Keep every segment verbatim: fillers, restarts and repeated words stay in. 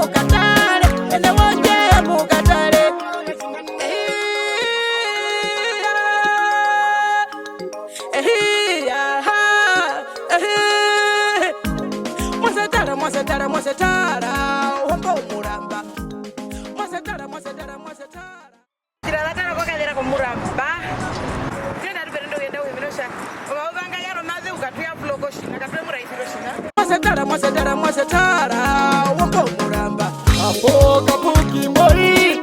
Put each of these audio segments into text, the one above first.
Mukatare, ene wondje mukatare. Mwasetara, mwasetara, mwasetara, ohombo omuramba. Mwasetara, mwasetara, mwasetara. Tjira ra tara kokazera komuramba. Tena tu perendo kuyenda kuhimina otja. Omauva nga yaro mazeu katuya pulo kotjina, katuye muraisiro tjina. Mwasetara, mwasetara, mwasetara, wombo muramba. Apo kapuki mboi,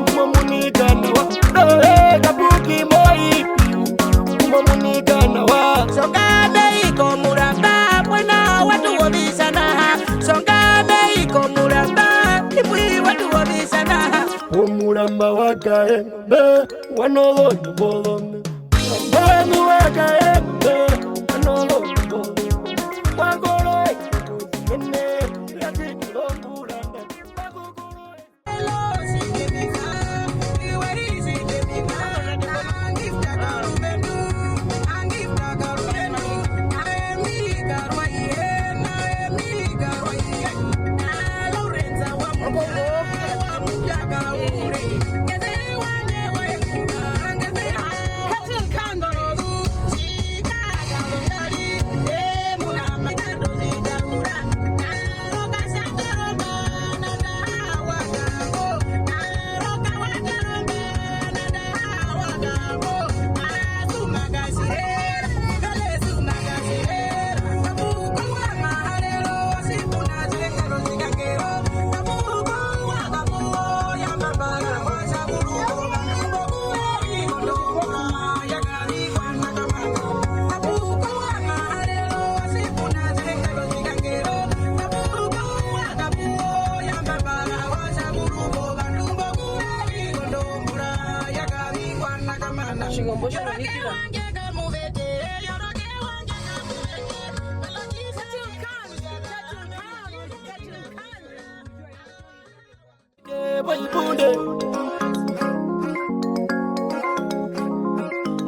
ngumwe munika nawa. Doe kapuki mboi, ngumwe munika nawa. Songa mei komuramba, pwena watu wobisana. Songa mei komuramba, ipwi watu wobisana. Omuramba wa Kaembe, wano lo nyumbolo. Omuramba wa Kaembe, wano lo nyumbolo. Wa kolo e, ene, ya tiki lo muramba. Wa kolo e.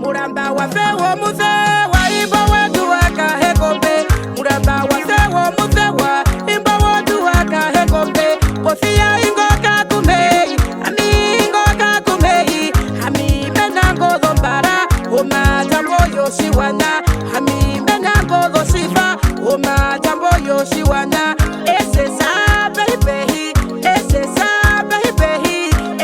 Muramba wa fe wo muse wa imbo wetu wa Kahekombe. Muramba wa fe wo muse wa imbo wetu wa Kahekombe. Posia ingo kakumei, ami ingo kakumei, ami mena ngo zombara, omatambo yosiwana, ami mena ngo zosifa, omatambo yosiwana. Ese sa pehi pehi, ese sa pehi pehi,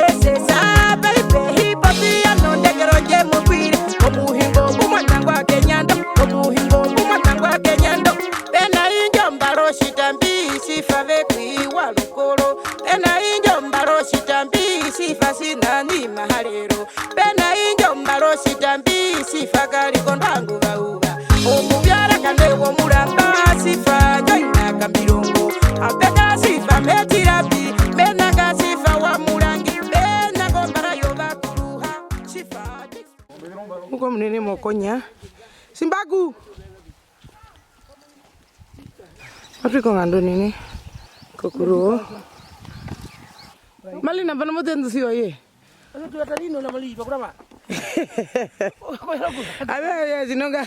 ese sa pehi pehi, posia nondekero ndje mukwire. Omuhingo mbu mwa nangwa kenyando, omuhingo mbu mwa nangwa kenyando. Pena indjo mbaro tjitambi sifa vekwiwa rukoro. Pena indjo mbaro tjitambi sifa sinani maharero. Pena indjo mbaro tjitambi sifa kari kondwangu vauva. Omuvyara kande womuramba sifa njoina kambirongo. Apeta sifa metirapi, mena nga sifa wa murangi, mena kombara yovakuruha, sifa. Muko munene mokonya. Simbaku! Matwiko ngando nene. Kokuruo. Mali namba no motendu siwa ye. Ave, ave, zinonga.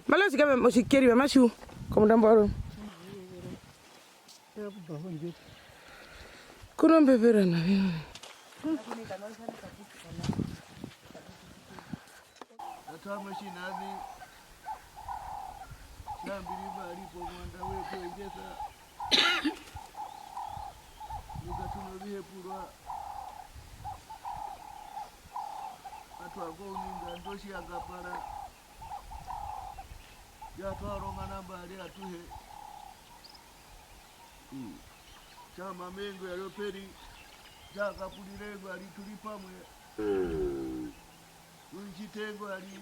Mali osikame osikeri mamashu. Komundambo waro. Kuno mbepera na vimwe. Atwamo tjinani, tjambiri mari po mwanda wetu endjesa, nukatuno vihepurwa, atwako uninga ndoshi angapara, yatwarongana mbari atuhe. Mm. Tjamamengo yari operi, tjakapurire ngwari turi pamwe. Mm. Tundjite ngwari,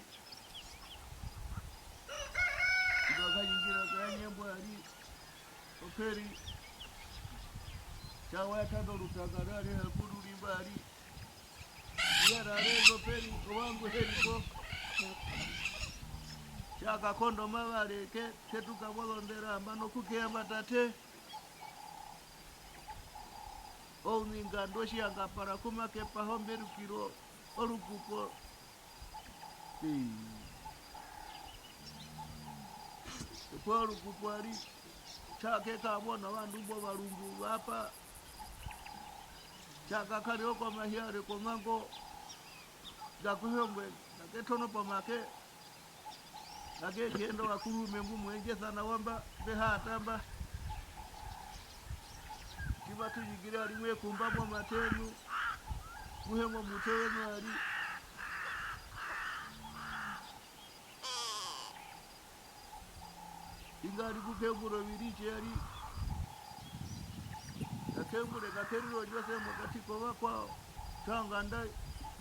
ngwakanyingira kanyembwari, operi, tjawata norutanga rari hakururi mbari. Yararendo peri ovangu heriko. Tjakakondo mavare ke, ketuka vozondera, mano kukeya matate. Ouninga ndoshi angapara kumakepaho mberukiro, orukupo. Ii. Kwa rukupo ari, tja ke kavona ovandu mbo varumbu va pa, tja ka karira komahiare kongango, nga kuhongwe, nga ke tono pomake, nga ke kenda ovakurume ngu mu endjesa nawa mba, mbe ha tamba. Tji va tu tjingire arimwe ekumba momatenu, muhe momutwe wenu ari. Inga ari ku kengura oviritje ari. Ka kengure, ka kerire ondjose mokati kovakwao. Tja onganda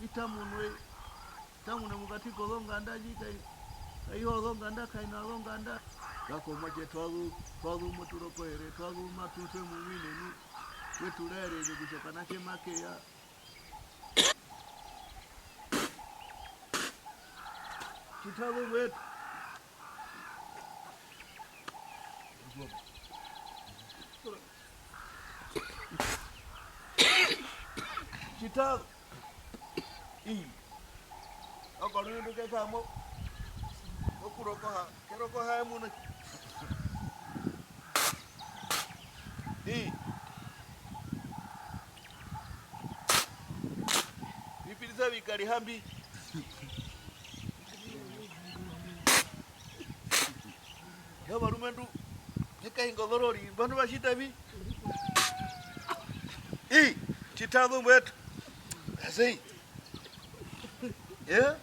i tamunwe, i tamunwe mokati kozonganda ndji kai, kai ho zonganda, kai na zonganda. Nga komuatje twa zu, twa zu moturokohere, twa zu matu twe mu mwineni. We tu raerere kutja okanatje make ya. Tjitazu ngwetu. Tjitazu. Ii. Okorundu ke kamo. Okurokoha, ke rokoha emuna. Ii. Vipirisa vikari hambi. Yo varumendu, ekahinga zorori, vandu va tjita vi. Ii, tjitazu mbwetu. Asei. Eh?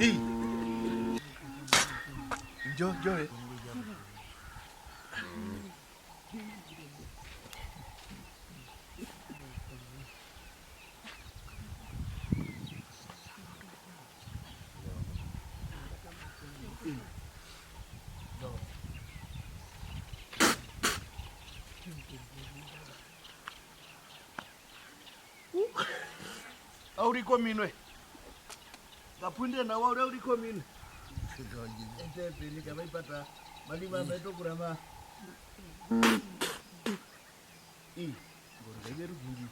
Ii. Njo, njo, eh. Auriko minwe. Kapunde nawa uri auriko minwe. Ete pili kamaipata. Mali bamba eto kurama. Ii, ngoro ndaiveruka ingi.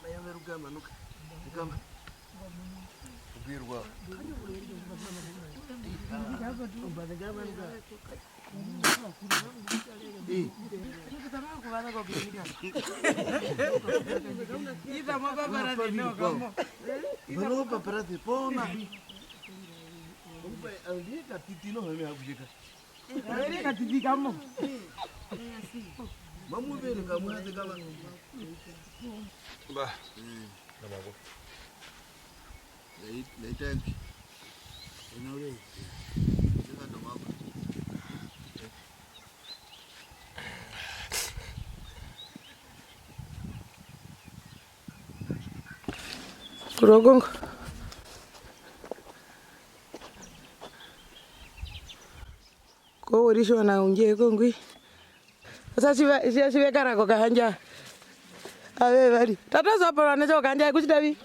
Maiveruka manuka. Ikamba. Kupirwa. Ii. Ita mo paparazzi no kamo. Ita mo paparazzi pona. Umbe, alika titi no hame hakujeka. Ere katiti kamo. Mamuvere kamuhase kama. Mba. Mm. Namako. Lei-, leitangi. Ena ule. Sika nomako. Kurokongo. Ko wori tjiwana undje ko ngwi. Osa tjiva, tjiva, tjiva kara ko kahandja. Ave vari. Tata Zopolo ne tjo kahandja kutjita vi.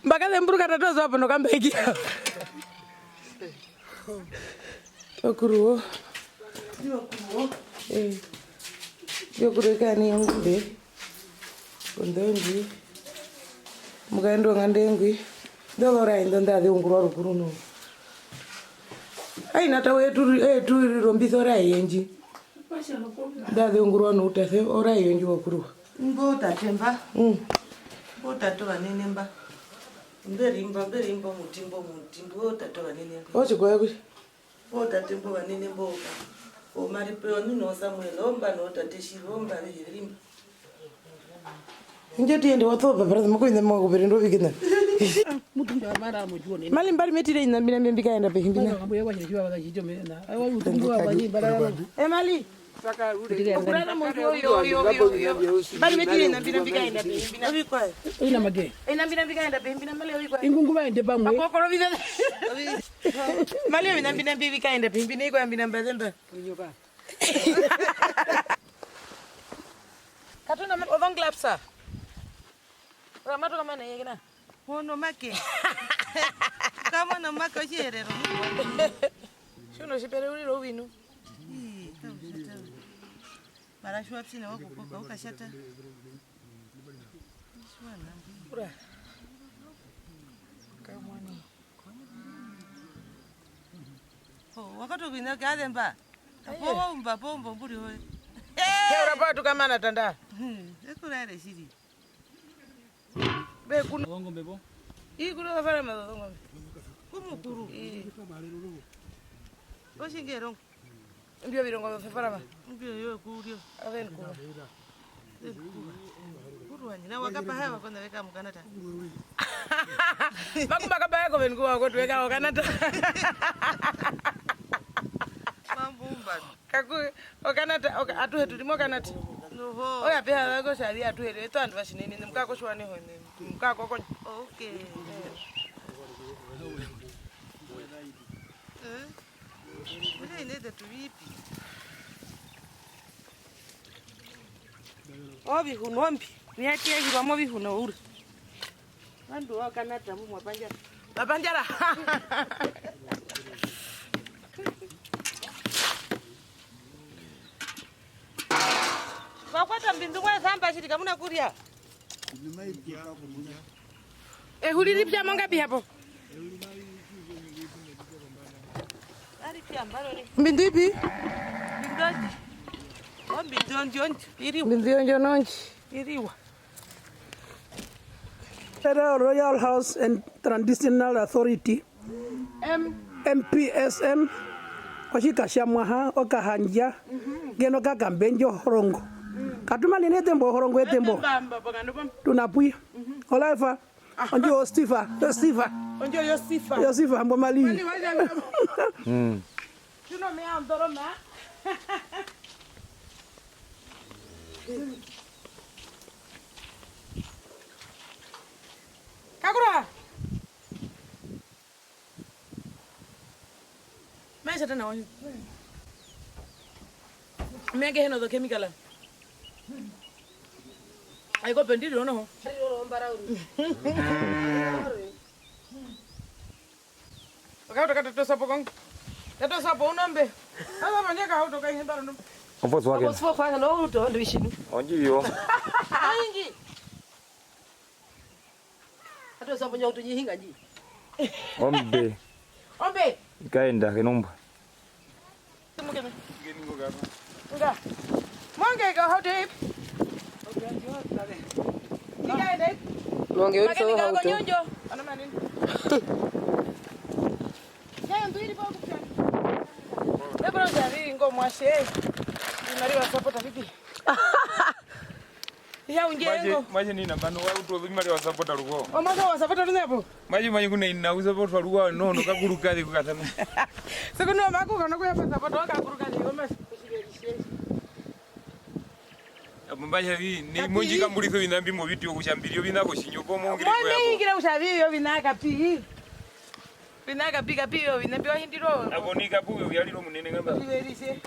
Mbaka zemburuka tata Zopolo no kamba iki. Okuruwo. Eh. Yokureka ni ongombe. Ondoongi. Mukaenda onganda engwi. Ndozoraye ndo ndaze ungurwa rukuru no. Ai nata wetu, etu rombisa oraye yenji. Ndaze ungurwa no utase oraye yenji wakuruwa. Mbo tate mba. Mm. Mbo tate vanene mba. Mberimba, mberimba mutimbo, mutimbo, tate vanene mba. Ochikwaya kuri. Otate mbo vanene mbo, o Maripe, o Nino, o Samuel, omba no tate Shiro, omba avehe verimba. Inje tuyende wa topa para mo kuinda mo kupere ndo vikina. Mutu ndio mara mo juo nene. Mali mbari metire ina mbina mbina mbikaenda pe himbina. Mara ngambo ya kwa shiro wa shito mena. Ai wa mutu ndio wa ni bara. E mali. Okurara mo yo, yo, yo, yo, yo. Mbari metire ina mbina mbikaenda pe himbina. Ina mage. Ina mbina mbikaenda pe himbina mali ovikwaye. Ingungu vaende pamwe. Akokoro vile. Mali ovinambi nambi vikaenda pimbi neiko yambi namba zemba. Kunyoka. Katuna ma-, ovanglaps a. Ora matoka mana yekina. Mono make. Kama na make ochiherero. Shuno shipere uriro uvinu. Ii, kaushatara. Mara shwa psina wakukoka ukashata. Shwa nambi. Ura. Wa katoka oviṋa vya zemba. Aye. Apo wa umba, apo umba omburi yoye. He, ura pa tu kamana tanda. Hmm, ekurare tjiri. Be kuno. Ozongombe po? Ii, kuno kafarama zozongombe. Kumukuru. Ii. Otjingerongo. Mbyo virongo vyoseparama. Mbyo yo kuryo. Aven kuwa. Aven kuwa. Kuru wani, na wakapa hawa kona weka mukanata. Makumba kapa yako ven kuwa kotu weka wakanata. Mambo umba. Kaku, okanata, oka, atuhe tulimo kanata. Noho. Oya peha wako shari atuhe, eto andu vashinene, mukako shwane hone, mukako konyo. Okay. Eh. Mune ine zetu vipi? Ovihunwa mbi, vi ha tiyahirwa movihunwa uri. Vandu va kanata mbu mwa pandjara. Va pandjara. Va kwata mbindu mwa esamba tjiri kamuna kurya. Ehuri ri pya mongapi hapo? Mbindu ipi? Mbindu ondi. Ombindu ondi, ondi, iriwa. Mbindu ondi, ondi. Iriwa. Federal Royal House and Traditional Authority, M P S M, otjika tja mwaha, okahandja, ngeno kakambe ndjo horongo. Katumanene etembo, horongo etembo. Tuna pwi. Olaifa. Aha. Ondjo yo Steve, yo Steve. Ondjo yo Steve. Yo Steve, hambo mali. Mali waja. Mm. Tuno mea ndoroma. Kakura. Maisha tena wani. Menge heno zo kemikala. Aiko pendiri ono. Okauto katatosa po kongo. Tatosa po unombe. Asa manje kahauto kaihembara no. Opo swake. Opo swake no uto ndishinu. Onjiyo. Aingi. Atu sa ponya utu nyihinga nji. Ombe. Ombe. Ikaenda kenombwa. Tumukeme. Nga. Monge ka hauto ipi? Ikaenda ipi? Monge uri so hauto. Makani ka konyonjo. Ana manini. Ndio ndio ili pa kupita. Ebro javi ngo mwashe. Imari wa sapota vipi? Iya, undje ngo. Manje nina mano wa utu ovimariva wa sapota ruko. Omasa wa sapota runepo. Manje manje kuna ina u sapota ruko no no kakuru kali kukatana. Sikuno maku kana kuya pa sapota wa kakuru kali omasa. Apo mbaja vi ni monji kamburisa ovina mbi moviti okushambiri ovina koshinyo po mongire ko yapo. Mone ngira ushavi ovina kapi. Vina kapi kapi ovina mbi wahindiro. Apo ni kapu yo yaliro munene ngamba. Riverise.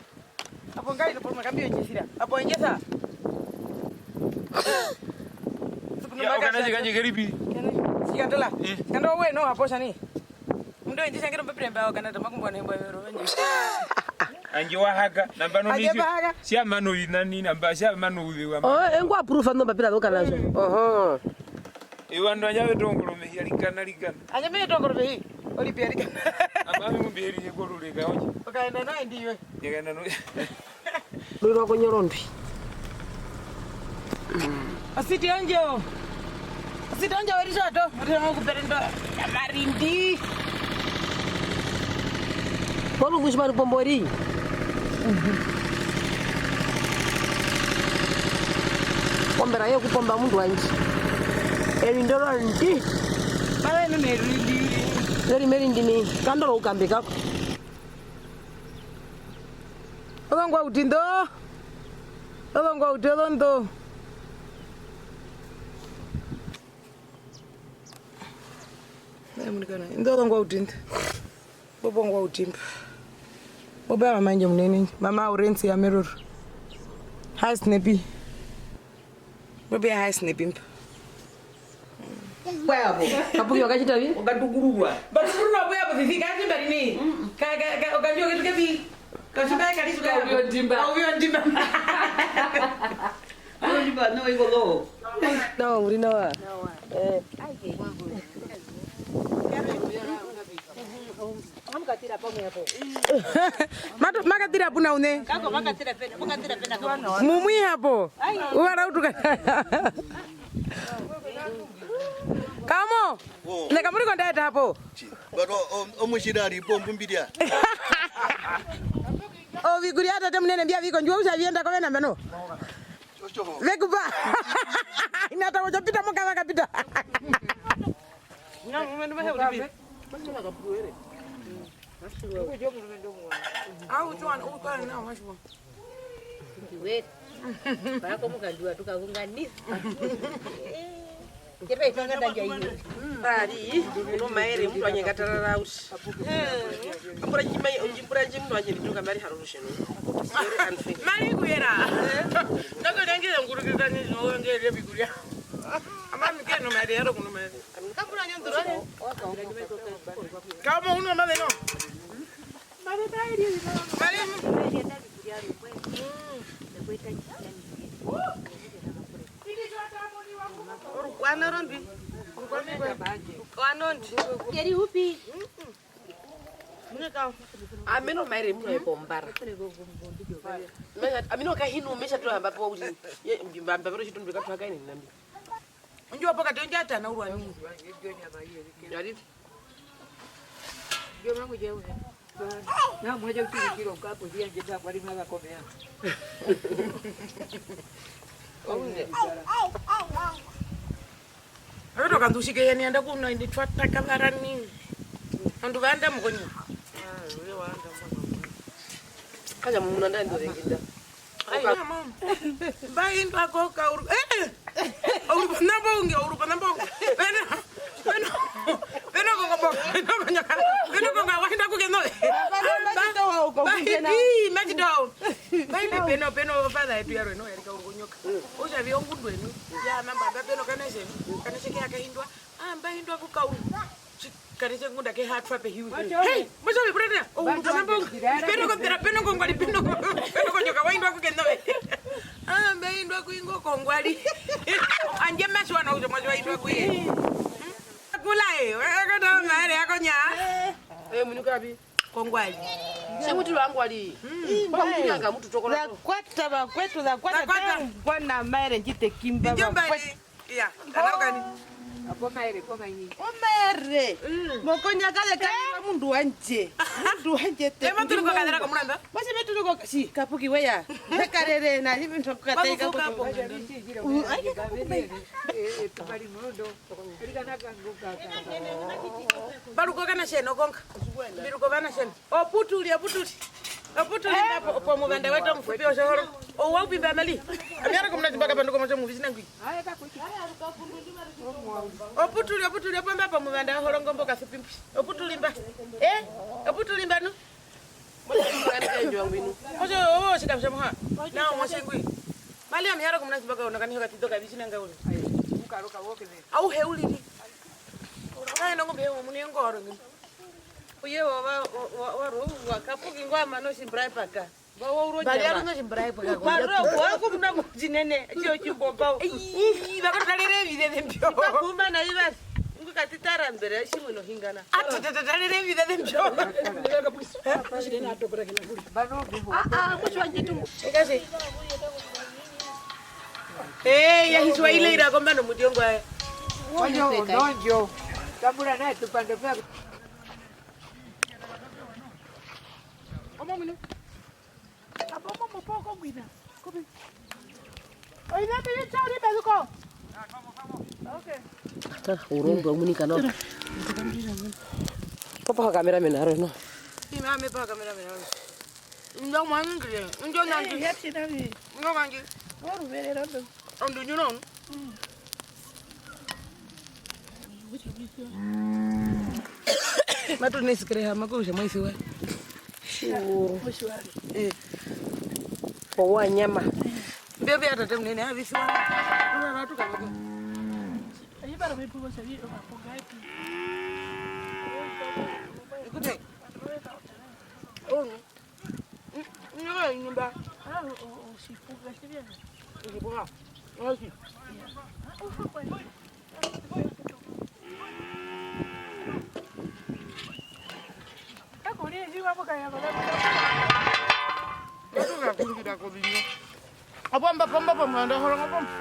Apo ngai no porma kambi onjesira. Apo onjesa. Ya okana chika chikeripi. Sikatola. Eh. Kando we no apo shani. Mundo enjesa ngero mbepire mbao kana tamakumbo ne mbo yoro. Anji wahaka namba no. Anji nisho. Wahaka. Sia mano vinani namba sia mano uviwa. Oh, engwa proof ando mbapira doka nazo. Oho. Iwandu anja vetongoro mehi alikana alikana. Anja me tongoro mehi. Oli pia alikana. Amba mi mumbi heri he korure ka onje. Okaenda naye ndiwe. Yakaenda no. Lwirwa konyoro ndwi. Asiti onjo. Asiti onjo weri shato. Uri ngo kuperendo. Ya marindi. Polu kushimari pombori. Pombera ye kupomba mundu wandje. Evi ndoro ndi. Pale nene rindi. Eri meri ndini. Kandoro ukambe kako. Ozongwa uti ndo. Ozongwa uti ozondo. Naye mulikana. Indo ozongwa uti ndo. Bobo ngwa uti mba. Bobo ya mama ndje munene ndje. Mama Aurensi ya Meruru. Hi, Snappy. Bobo ya hi, Snappy mba. Kwayavo. Kapuki wakachita vi? Wakatukururwa. Batukururwa kwayavo vivi, kandi mbari ni. Ka, ka, ka, okandio ketu kevi. Kasuka ya kalisuka ya. Kauvi ondimba. Kauvi ondimba. Kauvi ondimba, no, iko lo. Nawa, uri nawa. Nawa. Eh. Matu-, makatira puna une. Kako makatira pena, makatira pena kako. Mumwi hapo. Ai. Uwara utuka. Kamo. Oh. Ne kamuri konda eta hapo. Chi. But o-, o-, omushira ari po mbumbirya. Ovikurya tate munene mbya viko, ndjuwa kutja vi yenda kovena mbeno. Ve ku pa. Ina tavo tjo pita moka va kapita. Nga murumendu mahe uri pi? Au, tjo wana, u kwa na wa shwa. Ndiwere. Ba ko mukandu wa tuka vunga ni. Kepe itanga tanja iyo. Bari, no maere mtu anyengatarara usi. Ambura njima, onjimbura njima mtu anyengatarara mari haruru shenu. Very unfair. Mari kuyera. Ndako nangire ngurukisa ni no ngere bikurya. Ama mikeno mari yaro kuno mari. Kamo uno maveno. Mari. Orukwano rondi. Orukwano rondi. Keri hupi? Ameno maere mwe pombara. Amino kahinu mesha tu hamba po kuti. Ye, mbi-, mba-, mba-, mba-, shitundu katwa kaini nambi. Unjua pokati onjata na urwani. Yari. Na mwaja kuchikiro kapo, dia njeta kwa rima la komea. Ayo tokandu shike yani anda kuno indi twata kavarani. Andu vanda mukonyi. Kanya mumuna ndando vengida. Ai, mama. Mba indwa ko ka uru-, eh, eh. Ouru pana mbonge, ouru pana mbonge. Peno, peno, peno kongo mbonge, peno konyoka, peno kongo wa hinda kukeno. Mba, mba, mba, mba, mba, mba, mba, peno, peno, father yetu yarwe no, yarika uru konyoka. Oja vi ongundu enu. Ya, namba, mba, peno, kanashe, kanashe ke ya kahindwa. Ah, mba hindwa kukauru. Tji-, kari tje ngunda ke ha twa pe hiwi. Hey, mosha we purana. Oh, mutana mbongo. Peno ko tera, peno ko ngwali, peno ko. Peno ko nyoka wa hindwa kukeno we. Ah, mba hindwa kuingo ko ngwali. Anje mashiwa na ujo mwajo wa hindwa kuye. Kula e, wa kata maere yako nya. Eh, munuka bi. Ko ngwali. Semuti wa ngwali. Mm. Kwa mutanga mutu tokora. Za kwata, va kwetu, za kwata. Za kwata. Tangwa na maere njite kimba, va kwetu. Iya, kana okani? Apo maere, po manyi. Omaere. Mm. Mokonya kale kale mundu wanje. Mundu wanje te. Ema tuli ko kadera ko mulamba? Masi me tuli ko, si, kapuki weya. Karere na hivi ndo kateka ko. Baruko kana sheno konka. Mbiruko bana sheno. Oputuli, oputuli. Oputuli mba po, pomuvanda wetu omufupi otjohoro. Ouwa upi mba mali. Amiara komuna tjimbaka panduko motjo muvi tjinangwi. Oputuli, oputuli, opo mba pomuvanda ohoro ngombo kasupi mbi. Oputuli mba. Eh? Oputuli mba nu? Motjo, oh, shika mshamuha. Na, moshe ngwi. Mali amiara komuna tjimbaka ono kaniho katito kavi tjinanga uno. Au heulili. Kae nongo mbe mune ngoro ngini. Uye wa, wa, wa, wa, wa, wa kapuki ngwa mano shimbrai paka. Bari aruno tjimbura ye pwaka. Baro, wa kumuna mutjinene, tjo tjimbomba. Ii, vakotarere vizeze mbyo. Bakuma na ivasi. Ngu katitara mbere, shimwe no hingana. Ata, tata, tarere vizeze mbyo. Ah, ah, mucho wanje tu. Ekase. Eh, ya hiswa ile ira komba no mutiongo aye. Ojo, ojo. Tambura naye tupando pia. Omo mune. Apo omo mopoko ngwina. Kopi. Oina mbi tja uri bezuko. Okay. Ah, urombo munika no. Popa kamera mena ro no. Ima me pa kamera mena ro. Ndo mwangu ngire. Ndo nangi. Eh, ya tjina vi. Ndo nangi. Waru vere ro ndo. Ondu nyuno. Matu nesikere hama kusha mwaisiwa. Sure. Eh. Kwa wanyama. Mbio vya tate munene avisiwa. Mwa matu kama. Ayibara mepu basa vi oka ponga epi. Ikute. Oh. Nyumba, nyumba. Ah, o, o, oshipuka, siriana. Oshipuka. Oshi. Ah, ufa kwa nini? Kako Apomba, pomba, pomba, nda horonga pomba.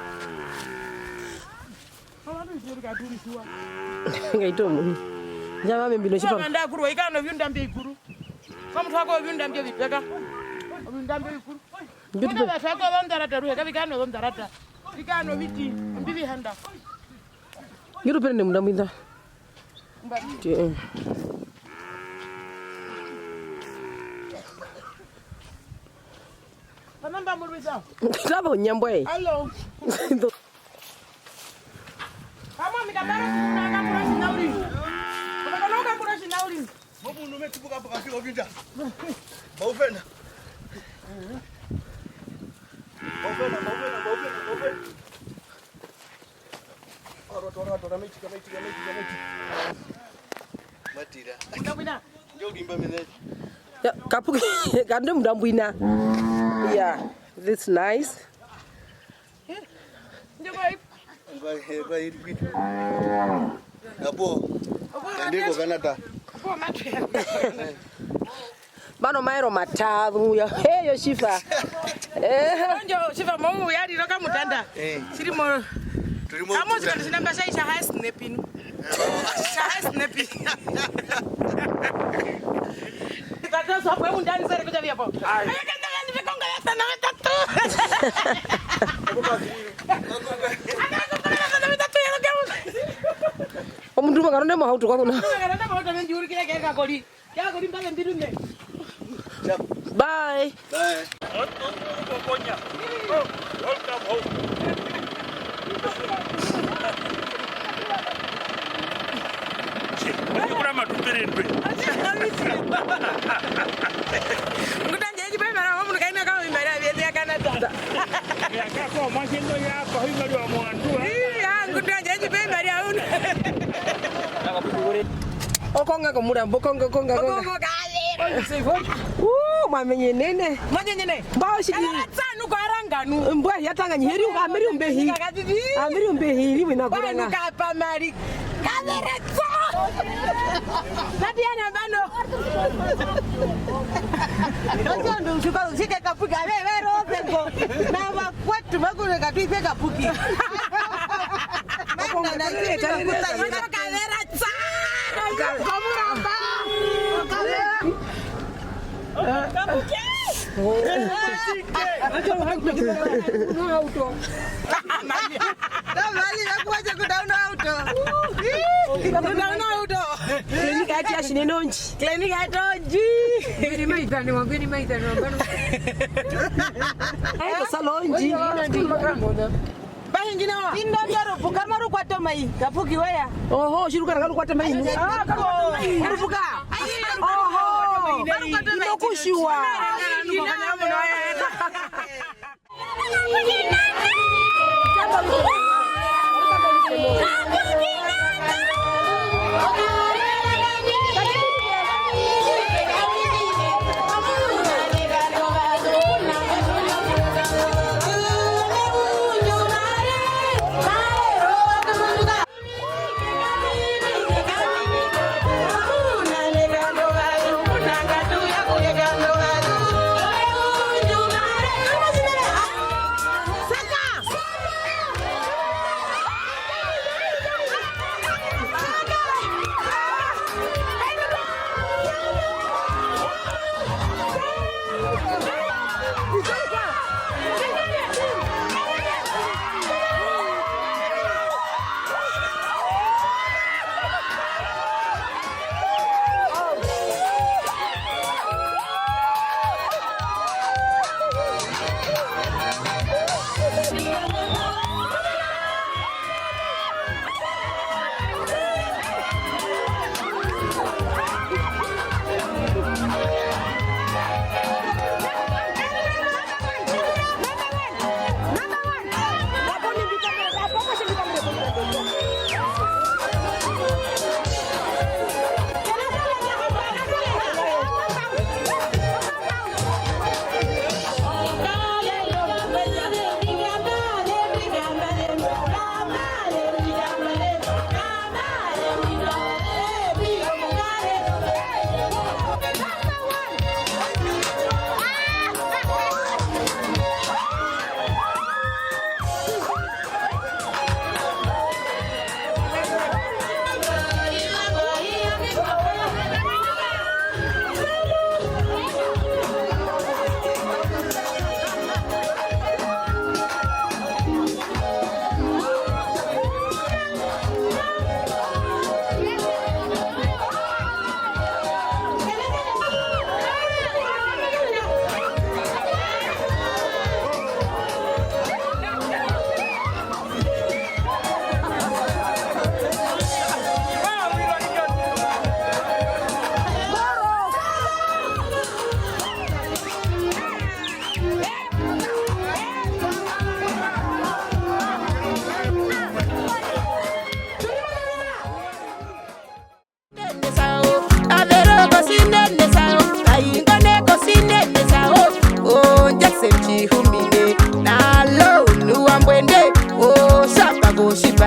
Ovandu vetu katurisiwa. Ngaito muni. Njava mbi no tjipa. Ovandu vakuru, vaikana oviunda mbi vikuru. Kamutu wako oviunda mbi vipeka. Oviunda mbi vikuru. Mbi tupe. Ovandu vatako ovandarata ruhe, kavikana ovandarata. Vikana oviti, mbi vihanda. Ngiru pere ne munda mwinda. Mbari. Ti, eh. Panamba murwisa. Tava unyambwa, eh. Hello. Ndo- Mama, mi kamaro, mi kamaro, mi kamaro, mi kamaro. Momundu ume tupuka po kapi ovinda. Baufena. Baufena, baufena, baufena, baufena. Tora, tora, tora, maitika, maitika, maitika, maitika. Matira. Ndio limba menene. Ya, kapuki, kande mndambwina. Yeah, that's nice. Ngwa, ngwa iri kwita. Apo. Ndiko Canada. Apo matu. Mano maero matatu ya. Hey, yo Shifa. Eh. Onjo Shifa mo ya riro kamutanda. Eh. Chiri mo. Tuli mo. Amo zikana sinamba sai sha has nepinu. Sha has nepinu. Tata so hapo undani sere kuja vya po. Ai. Ayakanda ngani vikonga ya tana vitatu. Omundu umwe karonde mohauto kwakuna. Karonde mohauto, nendji urikire keka kori. Keka kori mbale mbirume. Bye. Bye. Welcome home. Tji, kurama tuperendwe. Ngutanje eji pemara, omundu kaina kawo imbere ya Canada. Yakako mwashendo ya pa himari wa mwandu. Iya, ngutanje eji pemara uno. Okonga komurambo, konga, konga, konga. Okonga kale. Uh, mwamenye nene. Mwamenye nene. Mbao shidi. Kavera tsanu kwa ranganu. Mbwa ya tanga nyeri, ameri umbehi. Ameri umbehi, ni wina kuranga. Panu kapa mari. Kavera tsa. Nati yana bano. Oso ndo usuka usike kapuki, ave, ave, rope ko. Na vakwetu vakure katwise kapuki. Mana na isi kapuki. Kavera tsa. Komuramba. Kapuki. Auto. Mali, mali, ya kuwacha kuda una auto. Kuda una auto. Klinika yati ya shinene onji. Klinika yati onji. Ngeni maitani wa, ngeni maitani wa, mbano. Ayo, salo onji. Bahingi nawa. Indo ndoro puka maru kwa toma hii. Kapuki weya. Oho, shiruka karu kwa toma hii. Ah, karu kwa toma hii. Karu puka. Oho. Ino kushiwa.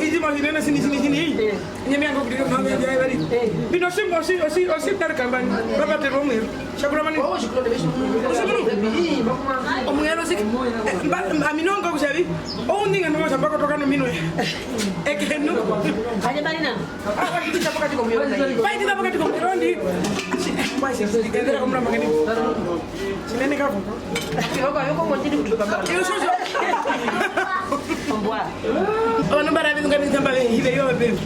Iji mo sinene sini, sini, sini. Nyami yangu kutike mama ya vari. Bino simba osi, osi, osi dari kambani. Baba tero mwe. Shakura mani. Omuero siki. Mba, mba, minonga kusavi. Ouninga no shamba kotoka no mino. Ekenu. Aje bari na. Paitira pokati komuriro ndi. Tjinene kako. Iyo, sure, sure. Ovandu mbari avisunga nizamba vehive yo pevi.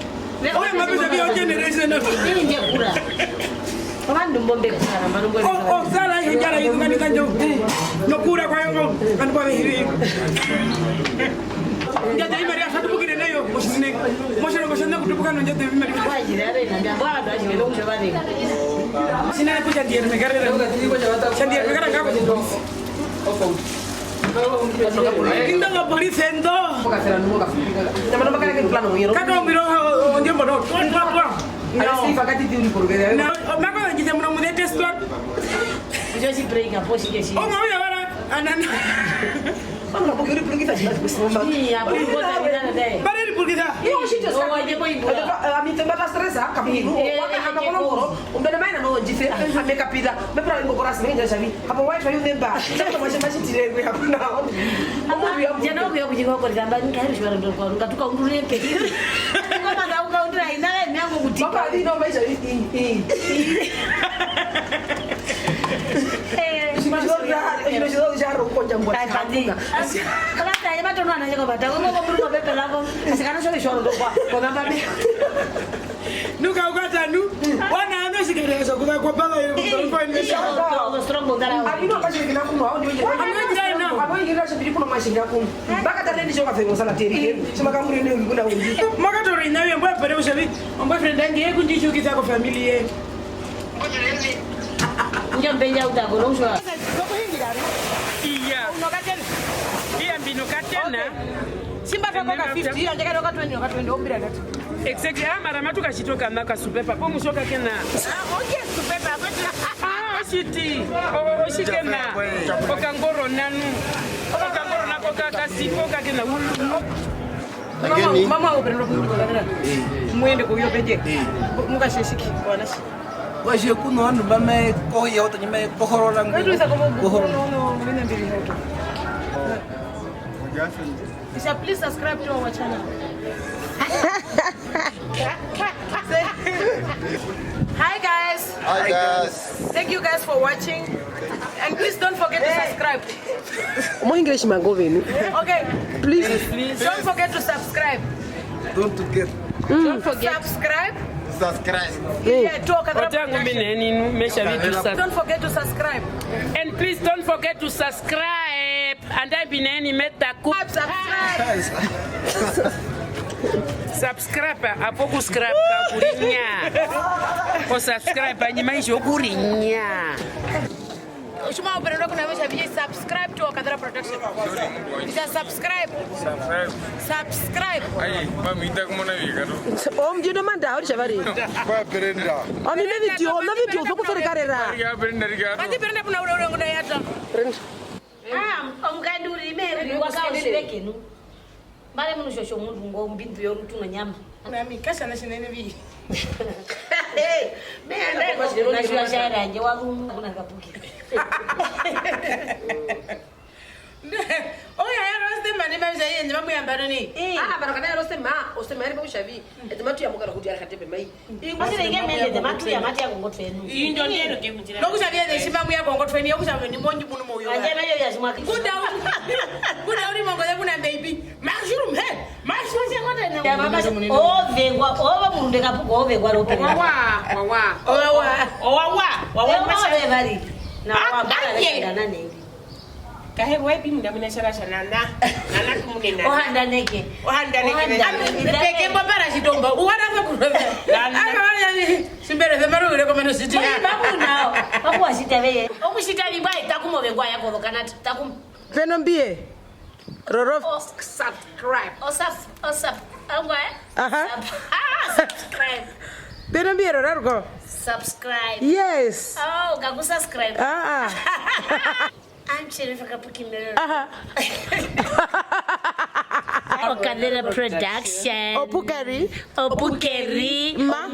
Oyo mapesa vya generation. Ii, nje kura. Ovandu mbo mbe kura, nambano mbo. O, o, sala yo njara yisunga nizanjo. Nokura kwa yo, vandu kwa vehive. Ndjata imari ya satupukire nayo, moshisine. Moshilongo shana kutupuka no ndjata imari. Kwa jira, are, na mbwa, ndo, ashimeno, kucho, vale. Sina kucha ndiye mekarera. Chandiye mekarera ngako. Inda mapolisi ndo. Kaka umbiro onje mbono. Twa, twa, twa. No. Mako njise muno mune test one. Njo shi break up, shi ke shi. Omo uya wara anana. Vanga kuke uri purukisa chimasi kusimba. Iya, purukisa. Bare ri purukisa. Iyo shito sa. Owa je boy boy. Ami temba ta stress ha, kapu. Iya, iya, iya. Umbene maina no njise, ameka pida. Me pura ingo korasi, me nja shavi. Hapo, why are you there? Sasa mwashi, mwashi tire kwe hapo na. Omo ya. Jana kuya kujiko kwa kamba, nkari shwara ndo kwa, ngatuka undure pe. Ngoma za uka undura, inara, nyango kuti. Baba, adi no, maisha, i, i, i. Eh, shima shora, shima shora, jaro, konja mbwa. Ai, pandi. Kala ta, ya matono ana, ya kwa bata, kwa, kwa, kwa, kwa, pepe lako. Asikana shori shoro, kwa, kwa, kwa, kwa, Nuka ukwata nu, wana ano shikereso, kuka kwa pala yo, kuka kwa ni. Iyo, strong, strong, ndara. Abino kashi kina kuno, au ni. Ano ngira na. Ano ngira sha biri kuno mashinga kuno. Baka tare ni shoka fengo sala teri. Shima kamuri ne kuna undi. Maka toro ina yo, boyfriend, ushabi. Boyfriend yangu, ye kundi shukisa kwa family ye. Ndio mbenja utako, no ushwa. Iya. Uno katena. Iya, mbino katena. Simba twa koka fifty, ila ndjeka ndoka twenty, ndoka twenty, ombira ndatu. Exactly. Ah, mara matuka chitoka maka supepa. Po mushoka kena. Ah, okay, supepa, kwetu. Ah, shiti. Oh, oshikena. Okangoro nanu. Okangoro nako kaka sipo kakena. Ageni. Mama, mama, operero kumukakera. Eh. Mwende kuyo peje. Eh. Muka sheshiki, kwa nasi. Washe kuno vandu mama ekoya, otanyima ekohorora. Kwetu isa komo, kohorora. No, no, no, no, no, no, no. Isha, please subscribe to our channel. Hi, guys. Hi, guys. Thank you guys for watching. And please don't forget to subscribe. Mo English mango venu. Okay. Please. Don't forget to subscribe. Don't forget. Don't forget. Subscribe. Subscribe. Yeah, talk about. Otangu mine ninu, mesha vitu sub- Don't forget to subscribe. And please don't forget to subscribe. And I've been any meta ku- Subscribe. Subscribe, apo ku scrap kurinya. Ko subscribe, anyima isho kurinya. Oshuma operero kuna mesha vije subscribe to Wakadara Production. Isa subscribe. Subscribe. Subscribe. Ai, mami, ita kumona vika tu. Om jino manda, hori shavari. Kwa perenda. Ami ne video, na video, zoku sere karera. Ya perenda, rika. Andi perenda kuna ure, ure, kuna yata. Perenda. Ah, omukandi uri me uri wakaushirekenu. Mbare munu shosho mundu ngo mbindu yorutu nonyama. Nami kasana shinene vi. Me anda kwa shiro ni shwa shara nje wa kuna kapuki. Oya ya roste mane manje. Ende mamuyamba nani? Eh. Ah, para kana rose ma, ose ma ari pa ushavi. Ete matu ya mukara kuti ari katepe mai. Masire inge mende, ete matu ya matu ya kongo twenu. Indo ndero ke kutira. Nokushavia ete shima muya kongo twenu, yokushavia ni monji munu moyo. Anje na yo ya shima. Kuda uri. Kuda uri mongo ya kuna baby. Mushroom, hey. Mushroom. Ya mama, ovengwa, ova murunde kapuko, ovengwa ropere. Wa wa, wa wa. Wa wa. Wa wa, wa wa. Wa wa, wa wa. Na wa bala nani. Kahe wa ipi munda muna shara sha nana. Nana kumune nana. Ohandaneke. Ohandaneke. Ohandaneke. Peke mbapara chitomba. Uwana fa kurove. Nana. Aka wanya ni. Simbere fe maru ure komeno siti ya. Maku nao. Maku wasita veye. Okushita vibwa itakumo vengwa yako vokanata. Takum. Peno mbie. Roro. O subscribe. O sub-, o sub-, angwa, eh? Aha. Sub-, ah, subscribe. Peno mbie roro ruko. Subscribe. Yes. Oh, kaku subscribe. Ah, ah. Anche nifika puki mbele. Aha. Okavera Production. Opukeri. Opukeri. Ma.